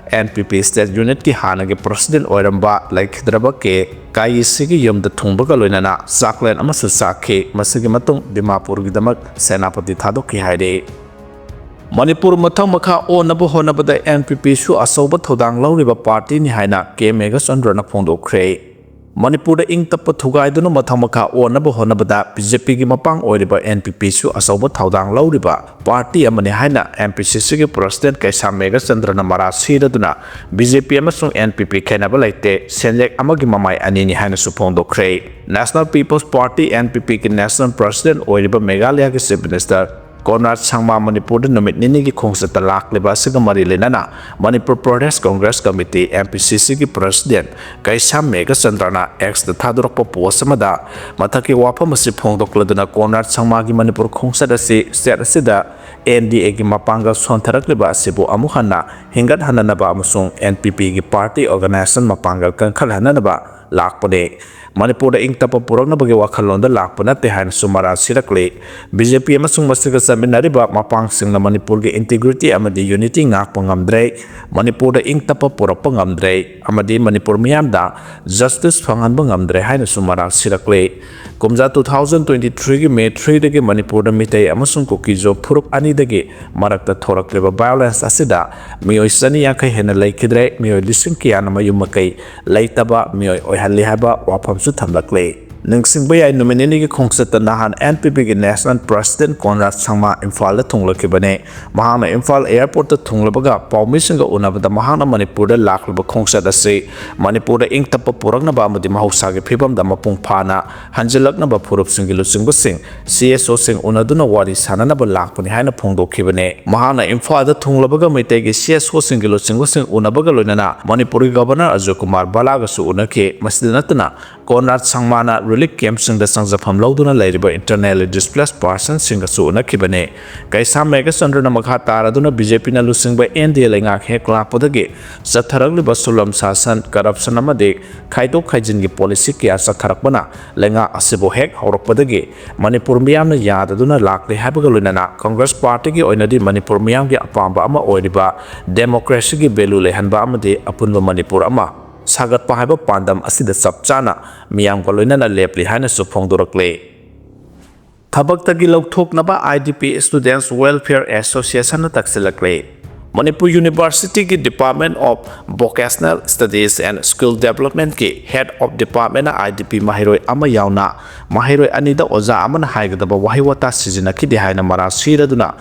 NPP state unitꯀꯤ ꯍꯥꯟꯅꯒꯤ president ꯑꯣꯏꯔꯝꯕ ꯂꯩꯈꯤꯗ꯭ꯔꯕ ꯀꯦ ꯀꯥꯌꯤꯁꯤꯒꯤ ꯌꯨꯝꯗ ꯊꯨꯡꯕꯒ ꯂꯣꯏꯅꯅ ꯆꯥꯛꯂꯦꯟ ꯑꯃꯁꯨ ꯆꯥꯈꯤ꯫ ꯃꯁꯤꯒꯤ ꯃꯇꯨꯡ ꯗꯤꯃꯥꯄꯨꯔꯒꯤꯗꯃꯛ ꯁꯦꯅꯥꯄꯇꯤ ꯊꯥꯗꯣꯛꯈꯤ ꯍꯥꯏꯔꯤ꯫ ꯃꯅꯤꯄꯨꯔ ꯃꯊꯪ ꯃꯈꯥ ꯑꯣꯟꯅꯕ ꯍꯣꯠꯅꯕꯗ ꯑꯦꯟ ꯄꯤ ꯄꯤꯁꯨ ꯑꯆꯧꯕ ꯊꯧꯗꯥꯡ ꯂꯧꯔꯤꯕ ꯄꯥꯔꯇꯤꯅꯤ ꯍꯥꯏꯅ ꯀꯦ ꯃꯦꯘꯆꯟꯗ꯭ꯔꯅ ꯐꯣꯡꯗꯣꯛꯈ꯭ꯔꯦ꯫ ꯃꯅꯤꯄꯨꯔꯗ ꯏꯪ ꯇꯞꯄ ꯊꯨꯒꯥꯏꯗꯨꯅ ꯃꯊꯪ ꯃꯈꯥ ꯑꯣꯟꯅꯕ ꯍꯣꯠꯅꯕꯗ ꯕꯤ ꯖꯦ ꯄꯤꯒꯤ ꯃꯄꯥꯡ ꯑꯣꯏꯔꯤꯕ ꯑꯦꯟ ꯄꯤ ꯄꯤꯁꯨ ꯑꯆꯧꯕ ꯊꯧꯗꯥꯡ ꯂꯧꯔꯤꯕ ꯄꯥꯔꯇꯤ ꯑꯃꯅꯤ ꯍꯥꯏꯅ ꯑꯦꯝ ꯄꯤ ꯁꯤ ꯁꯤꯒꯤ ꯄ꯭ꯔꯁꯤꯗꯦꯟꯠ ꯀꯩꯁꯥꯝ ꯃꯦꯘꯆꯟꯗ꯭ꯔꯅ ꯃꯔꯥ ꯁꯤꯔꯗꯨꯅ ꯕꯤ ꯖꯦ ꯄꯤ ꯑꯃꯁꯨꯡ ꯑꯦꯟ ꯄꯤ ꯄꯤ ꯈꯦꯠꯅꯕ ꯂꯩꯇꯦ, ꯁꯦꯟꯌꯦꯛ ꯑꯃꯒꯤ ꯃꯃꯥꯏ ꯑꯅꯤꯅꯤ ꯍꯥꯏꯅꯁꯨ ꯐꯣꯡꯗꯣꯛꯈ꯭ꯔꯦ꯫ National People's Party, N P P, ꯒꯤ ꯅꯦꯁꯅꯦꯜ ꯄ꯭ꯔꯁꯤꯗꯦꯟꯠ ꯑꯣꯏꯔꯤꯕ ꯃꯦꯘꯥꯂꯌꯥꯒꯤ ꯆꯤꯐ ꯃꯤꯅꯤꯁꯇꯔ ꯀꯣꯟꯔꯥꯗ ꯁꯪꯃꯥ ꯃꯅꯤꯄꯨꯔꯗ ꯅꯨꯃꯤꯠ ꯅꯤꯅꯤꯒꯤ ꯈꯣꯡꯆꯠꯇ ꯂꯥꯛꯂꯤꯕ ꯑꯁꯤꯒ ꯃꯔꯤ ꯂꯩꯅꯅ Manipur Pradesh Congress committee, M P ꯁꯤ ꯁꯤꯒꯤ ꯄ꯭ꯔꯁꯤꯗꯦꯟꯠ ꯀꯩꯁꯥꯝ ꯃꯦꯘꯆꯟꯗ꯭ꯔꯅ ꯑꯦꯛꯁꯇ ꯊꯥꯗꯣꯔꯛꯄ ꯄꯣꯁ ꯑꯃꯗ ꯃꯊꯛꯀꯤ ꯋꯥꯐꯝ ꯑꯁꯤ ꯐꯣꯡꯗꯣꯛꯂꯗꯨꯅ ꯀꯣꯟꯔꯥꯗ ꯁꯪꯃꯥꯒꯤ ꯃꯅꯤꯄꯨꯔ ꯈꯣꯡꯆꯠ ꯑꯁꯤ ꯁ꯭ꯇꯦꯠ ꯑꯁꯤꯗ ꯑꯦꯟ ꯗꯤ ꯑꯦꯒꯤ ꯃꯄꯥꯡꯒꯜ ꯁꯣꯟꯊꯔꯛꯂꯤꯕ ꯑꯁꯤꯕꯨ ꯑꯃꯨꯛ ꯍꯟꯅ ꯍꯤꯡꯒꯠꯍꯟꯅꯅꯕ ꯑꯃꯁꯨꯡ ꯑꯦꯟ ꯄꯤ ꯄꯤꯒꯤ ꯄꯥꯔꯇꯤ ꯑꯣꯔꯒꯅꯥꯏꯖꯦꯁꯟ ꯃꯄꯥꯡꯒꯜ ꯀꯟꯈꯠꯍꯟꯅꯅꯕ ꯂꯥꯛꯄꯅꯤ꯫ ꯃꯅꯤꯄꯨꯔꯗ ꯏꯪ ꯇꯞꯄ ꯄꯨꯔꯛꯅꯕꯒꯤ ꯋꯥꯈꯜꯂꯣꯟꯗ ꯂꯥꯛꯄ ꯅꯠꯇꯦ ꯍꯥꯏꯅꯁꯨ ꯃꯔꯥꯜ ꯁꯤꯔꯛꯂꯤ꯫ ꯕꯤ ꯖꯦ ꯄꯤ ꯑꯃꯁꯨꯡ ꯃꯁꯤꯒ ꯆꯠꯃꯤꯟꯅꯔꯤꯕ ꯃꯄꯥꯡꯁꯤꯡꯅ ꯃꯅꯤꯄꯨꯔꯒꯤ ꯏꯟꯇꯤꯒ꯭ꯔꯤꯇꯤ ꯑꯃꯗꯤ ꯌꯨꯅꯤꯇꯤ ꯉꯥꯛꯄ ꯉꯝꯗ꯭ꯔꯦ, ꯃꯅꯤꯄꯨꯔꯗ ꯏꯪ ꯇꯞꯄ ꯄꯨꯔꯛꯄ ꯉꯝꯗ꯭ꯔꯦ ꯑꯃꯗꯤ ꯃꯅꯤꯄꯨꯔ ꯃꯤꯌꯥꯝꯗ ꯖꯁꯇꯤꯁ ꯐꯪꯍꯟꯕ ꯉꯝꯗ꯭ꯔꯦ ꯍꯥꯏꯅꯁꯨ ꯃꯔꯥꯜ ꯁꯤꯔꯛꯂꯤ꯫ ꯀꯨꯝꯖꯥ two thousand twenty threeꯒꯤ May threeꯗꯒꯤ ꯃꯅꯤꯄꯨꯔꯗ ꯃꯤꯇꯩ ꯑꯃꯁꯨꯡ ꯀꯨꯀꯤꯖꯣ ꯐꯨꯔꯨꯞ ꯑꯅꯤꯗꯒꯤ ꯃꯔꯛꯇ ꯊꯣꯔꯛꯂꯤꯕ violence ꯑꯁꯤꯗ ꯃꯤꯑꯣꯏ ꯆꯅꯤ ꯌꯥꯡꯈꯩ ꯍꯦꯟꯅ ꯂꯩꯈꯤꯗ꯭ꯔꯦ, ꯃꯤꯑꯣꯏ ꯂꯤꯁꯤꯡ ꯀꯌꯥꯅ ꯃꯌꯨꯝ ꯃꯀꯩ ꯂꯩꯇꯕ ꯃꯤꯑꯣꯏ ꯑꯣꯏꯍꯜꯂꯤ ꯍꯥꯏꯕ ꯋꯥꯐꯝꯁꯨ ꯊꯝꯂꯛꯂꯤ꯫ ꯅꯤꯡꯁꯤꯡꯕ ꯌꯥꯏ, ꯅꯨꯃꯤꯠ ꯅꯤꯅꯤꯒꯤ ꯈꯣꯡꯆꯠꯇ ꯅꯍꯥꯟ ꯑꯦꯟ ꯄꯤ ꯄꯤꯒꯤ ꯅꯦꯁꯅꯦꯜ ꯄ꯭ꯔꯁꯤꯗꯦꯟꯠ ꯀꯣꯟꯔꯥꯗ ꯁꯪꯃꯥ ꯏꯝꯐꯥꯜꯗ ꯊꯨꯡꯂꯛꯈꯤꯕꯅꯤ꯫ ꯃꯍꯥꯛꯅ ꯏꯝꯐꯥꯜ ꯑꯦꯌꯔꯄꯣꯔꯠꯇ ꯊꯨꯡꯂꯕꯒ ꯄꯥꯎꯃꯤꯁꯤꯡꯒ ꯎꯅꯕꯗ ꯃꯍꯥꯛꯅ ꯃꯅꯤꯄꯨꯔꯗ ꯂꯥꯛꯂꯤꯕ ꯈꯣꯡꯆꯠ ꯑꯁꯤ ꯃꯅꯤꯄꯨꯔꯗ ꯏꯪ ꯇꯞꯄ ꯄꯨꯔꯛꯅꯕ ꯑꯃꯗꯤ ꯃꯍꯧꯁꯥꯒꯤ ꯐꯤꯕꯝꯗ ꯃꯄꯨꯡ ꯐꯥꯅ ꯍꯟꯖꯤꯜꯂꯛꯅꯕ ꯐꯨꯔꯨꯞꯁꯤꯡꯒꯤ ꯂꯨꯆꯤꯡꯕꯁꯤꯡ, ꯁꯤ ꯑꯦꯁ ꯑꯣꯁꯤꯡ ꯎꯅꯗꯨꯅ ꯋꯥꯔꯤ ꯁꯥꯅꯅꯕ ꯂꯥꯛꯄꯅꯤ ꯍꯥꯏꯅ ꯐꯣꯡꯗꯣꯛꯈꯤꯕꯅꯤ꯫ ꯃꯍꯥꯛꯅ ꯏꯝꯐꯥꯜꯗ ꯊꯨꯡꯂꯕꯒ ꯃꯩꯇꯩꯒꯤ ꯁꯤ ꯑꯦꯁ ꯑꯣꯁꯤꯡꯒꯤ ꯂꯨꯆꯤꯡꯕꯁꯤꯡ ꯎꯅꯕꯒ ꯂꯣꯏꯅꯅ ꯃꯅꯤꯄꯨꯔꯒꯤ ꯒꯚꯔꯅꯔ ꯑꯖꯣꯏ ꯀꯨꯃꯥꯔ ꯚꯜꯂꯥꯒꯁꯨ ꯎꯅꯈꯤ꯫ ꯃꯁꯤꯗ ꯅꯠꯇꯅ ꯀꯣꯟꯔꯥꯗ ꯁꯪꯃꯥꯅ ꯔꯤꯂꯤꯐ ꯀꯦꯝꯞꯁꯤꯡꯗ ꯆꯪꯖꯐꯝ ꯂꯧꯗꯨꯅ ꯂꯩꯔꯤꯕ internally displaced personꯁꯤꯡꯒꯁꯨ ꯎꯅꯈꯤꯕꯅꯤ꯫ ꯀꯩꯁꯥꯝ ꯃꯦꯘꯆꯟꯗ꯭ꯔꯅ ꯃꯈꯥ ꯇꯥꯔꯗꯨꯅ ꯕꯤ ꯖꯦ ꯄꯤꯅ ꯂꯨꯆꯤꯡꯕ ꯑꯦꯟ ꯗꯤ ꯑꯦ ꯂꯩꯉꯥꯛ ꯍꯦꯛ ꯂꯥꯛꯄꯗꯒꯤ ꯆꯠꯊꯔꯛꯂꯤꯕ ꯁꯨꯂꯝ ꯁꯥꯁꯟ, ꯀꯔꯞꯁꯟ ꯑꯃꯗꯤ ꯈꯥꯏꯗꯣꯛ ꯈꯥꯏꯖꯤꯟꯒꯤ ꯄꯣꯂꯤꯁꯤ ꯀꯌꯥ ꯆꯠꯊꯔꯛꯄꯅ ꯂꯩꯉꯥꯛ ꯑꯁꯤꯕꯨ ꯍꯦꯛ ꯍꯧꯔꯛꯄꯗꯒꯤ ꯃꯅꯤꯄꯨꯔ ꯃꯤꯌꯥꯝꯅ ꯌꯥꯗꯗꯨꯅ ꯂꯥꯛꯂꯦ ꯍꯥꯏꯕꯒ ꯂꯣꯏꯅꯅ ꯀꯪꯒ꯭ꯔꯦꯁ ꯄꯥꯔꯇꯤꯒꯤ ꯑꯣꯏꯅꯗꯤ ꯃꯅꯤꯄꯨꯔ ꯃꯤꯌꯥꯝꯒꯤ ꯑꯄꯥꯝꯕ ꯑꯃ ꯑꯣꯏꯔꯤꯕ democracyꯒꯤ value ꯂꯩꯍꯟꯕ ꯑꯃꯗꯤ ꯑꯄꯨꯟꯕ ꯃꯅꯤꯄꯨꯔ ꯑꯃ ꯁꯥꯒꯠꯄ ꯍꯥꯏꯕ ꯄꯥꯟꯗꯝ ꯑꯁꯤꯗ ꯆꯞ ꯆꯥꯅ ꯃꯤꯌꯥꯝꯒ ꯂꯣꯏꯅꯅ ꯂꯦꯞꯂꯤ ꯍꯥꯏꯅꯁꯨ ꯐꯣꯡꯗꯣꯔꯛꯂꯤ꯫ ꯊꯕꯛꯇꯒꯤ ꯂꯧꯊꯣꯛꯅꯕ IDP Students Welfare Associationꯅ ꯇꯛꯁꯤꯜꯂꯛꯂꯦ꯫ Manipur Universityꯒꯤ Department of Vocational Studies and Skill Developmentꯀꯤ Head of Departmentꯅ IDP ꯃꯍꯩꯔꯣꯏ ꯑꯃ ꯌꯥꯎꯅ ꯃꯍꯩꯔꯣꯏ ꯑꯅꯤꯗ ꯑꯣꯖꯥ ꯑꯃꯅ ꯍꯥꯏꯒꯗꯕ ꯋꯥꯍꯩ ꯋꯥꯇꯥ ꯁꯤꯖꯤꯟꯅꯈꯤꯗꯦ ꯍꯥꯏꯅ ꯃꯔꯥꯜ ꯁꯤꯔꯗꯨꯅ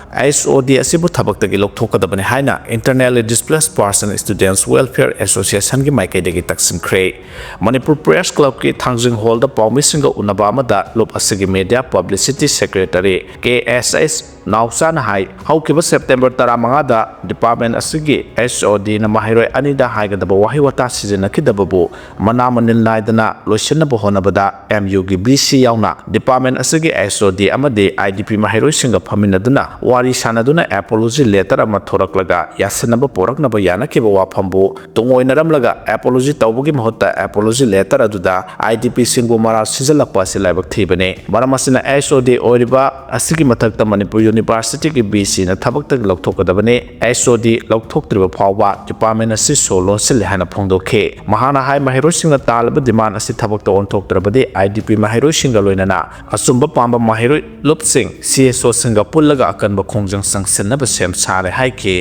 HOD ꯑꯁꯤꯕꯨ ꯊꯕꯛꯇꯒꯤ ꯂꯧꯊꯣꯛꯀꯗꯕꯅꯤ ꯍꯥꯏꯅ Internally Displaced Person Students Welfare Associationꯒꯤ ꯃꯥꯏꯀꯩꯗꯒꯤ ꯇꯛꯁꯤꯟꯈ꯭ꯔꯦ꯫ ꯃꯅꯤꯄꯨꯔ Press Clubꯀꯤ ꯊꯥꯡꯖꯤꯡ ꯍꯣꯜꯗ ꯄꯥꯎꯃꯤꯁꯤꯡꯒ ꯎꯅꯕ ꯑꯃꯗ ꯂꯨꯞ ꯑꯁꯤꯒꯤ Media Publicity Secretary ꯀꯦ ꯑꯦꯁ ꯑꯦꯁ ꯅꯥꯎꯆꯥꯅ ꯍꯥꯏ, ꯍꯧꯈꯤꯕ ꯁꯦꯞꯇꯦꯝꯕꯔ ꯇꯔꯥꯃꯉꯥꯗ department ꯑꯁꯤꯒꯤ HODꯅ ꯃꯍꯩꯔꯣꯏ ꯑꯅꯤꯗ ꯍꯥꯏꯒꯗꯕ ꯋꯥꯍꯩ ꯋꯥꯇꯥ ꯁꯤꯖꯤꯟꯅꯈꯤꯗꯕꯕꯨ ꯃꯅꯥ ꯃꯅꯤꯜ ꯅꯥꯏꯗꯅ ꯂꯣꯏꯁꯤꯟꯅꯕ ꯍꯣꯠꯅꯕꯗ MUꯒꯤ VC ꯌꯥꯎꯅ department ꯑꯁꯤꯒꯤ HOD ꯑꯃꯗꯤ IDP ꯃꯍꯩꯔꯣꯏꯁꯤꯡꯒ ꯐꯝꯃꯤꯟꯅꯗꯨꯅ ꯋꯥꯔꯤ ꯁꯥꯟꯅꯗꯨꯅ apology letter ꯑꯃ ꯊꯣꯔꯛꯂꯒ ꯌꯥꯁꯤꯟꯅꯕ ꯄꯣꯔꯛꯅꯕ ꯌꯥꯅꯈꯤꯕ ꯋꯥꯐꯝꯕꯨ ꯇꯨꯡꯑꯣꯏꯅꯔꯝꯂꯒ apology ꯇꯧꯕꯒꯤ ꯃꯍꯨꯠꯇ apology letter ꯑꯗꯨꯗ IDPꯁꯤꯡꯕꯨ ꯃꯔꯥꯜ ꯁꯤꯖꯤꯜꯂꯛꯄ ꯑꯁꯤ ꯂꯥꯏꯕꯛ ꯊꯤꯕꯅꯤ꯫ ꯃꯔꯝ ꯑꯁꯤꯅ HOD ꯑꯣꯏꯔꯤꯕ ꯑꯁꯤꯒꯤ ꯃꯊꯛꯇ ꯃꯅꯤꯄꯨꯔ Universityꯒꯤ VCꯅ ꯊꯕꯛꯇꯒꯤ ꯂꯧꯊꯣꯛꯀꯗꯕꯅꯤ꯫ HOD ꯂꯧꯊꯣꯛꯇ꯭ꯔꯤꯕ ꯐꯥꯎꯕ department ꯑꯁꯤ ꯁꯣ ꯂꯣꯟꯁꯤꯜꯂꯦ ꯍꯥꯏꯅ ꯐꯣꯡꯗꯣꯛꯈꯤ꯫ ꯃꯍꯥꯛꯅ ꯍꯥꯏ, ꯃꯍꯩꯔꯣꯏꯁꯤꯡꯅ ꯇꯥꯜꯂꯕ demand ꯑꯁꯤ ꯊꯕꯛꯇ ꯑꯣꯟꯊꯣꯛꯇ꯭ꯔꯕꯗꯤ IDP ꯃꯍꯩꯔꯣꯏꯁꯤꯡꯒ ꯂꯣꯏꯅꯅ ꯑꯆꯨꯝꯕ ꯄꯥꯝꯕ ꯃꯍꯩꯔꯣꯏ ꯂꯨꯞꯁꯤꯡ, CSOꯁꯤꯡꯒ ꯄꯨꯜꯂꯒ ꯑꯀꯟꯕ ꯈꯣꯡꯖꯪ ꯆꯪꯁꯤꯟꯅꯕ ꯁꯦꯝ ꯁꯥꯔꯦ ꯍꯥꯏꯈꯤ꯫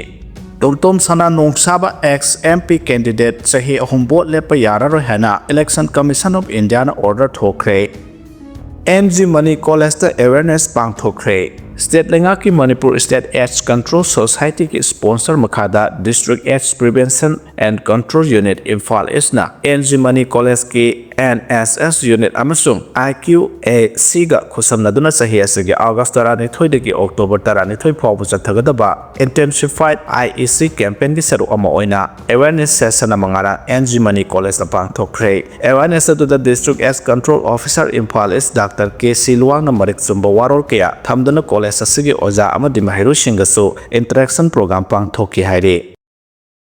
ꯇꯣꯝꯇꯣꯝ ꯁꯅꯥ ꯅꯣꯡꯁꯥꯕ ex MP candidate ꯆꯍꯤ ꯑꯍꯨꯝ vote ꯂꯦꯞꯄ ꯌꯥꯔꯔꯣꯏ ꯍꯥꯏꯅ Election Commission of Indiaꯅ order ꯊꯣꯛꯈ꯭ꯔꯦ꯫ NG Mani Collegeꯇ awareness ꯄꯥꯡꯊꯣꯛꯈ꯭ꯔꯦ꯫ State ꯂꯩꯉꯥꯛꯀꯤ Manipur State AIDS Control Societyꯒꯤ sponsor ꯃꯈꯥꯗ District AIDS Prevention and Control Unit Imphal Eastꯅ NG Mani Collegeꯀꯤ NSS unit ꯑꯃꯁꯨꯡ IQACꯒ ꯈꯨꯠꯁꯝꯅꯗꯨꯅ ꯆꯍꯤ ꯑꯁꯤꯒꯤ August ꯇꯔꯥꯅꯤꯊꯣꯏꯗꯒꯤ October ꯇꯔꯥꯅꯤꯊꯣꯏ ꯐꯥꯎꯕ ꯆꯠꯊꯒꯗꯕ Intensified IEC campaignꯒꯤ ꯁꯔꯨꯛ ꯑꯃ ꯑꯣꯏꯅ awareness session ꯑꯃ ꯉꯔꯥꯡ NG Mani Collegeꯇ ꯄꯥꯡꯊꯣꯛꯈ꯭ꯔꯦ꯫ Awareness ꯑꯗꯨꯗ District AIDS Control Officer Imphal East Doctor K C ꯂꯨꯋꯥꯡꯅ ꯃꯔꯤꯛ ꯆꯨꯝꯕ ꯋꯥꯔꯣꯜ ꯀꯌꯥ ꯊꯝꯗꯨꯅ college ꯑꯁꯤꯒꯤ ꯑꯣꯖꯥ ꯑꯃꯗꯤ ꯃꯍꯩꯔꯣꯏꯁꯤꯡꯒꯁꯨ interaction program ꯄꯥꯡꯊꯣꯛꯈꯤ ꯍꯥꯏꯔꯤ꯫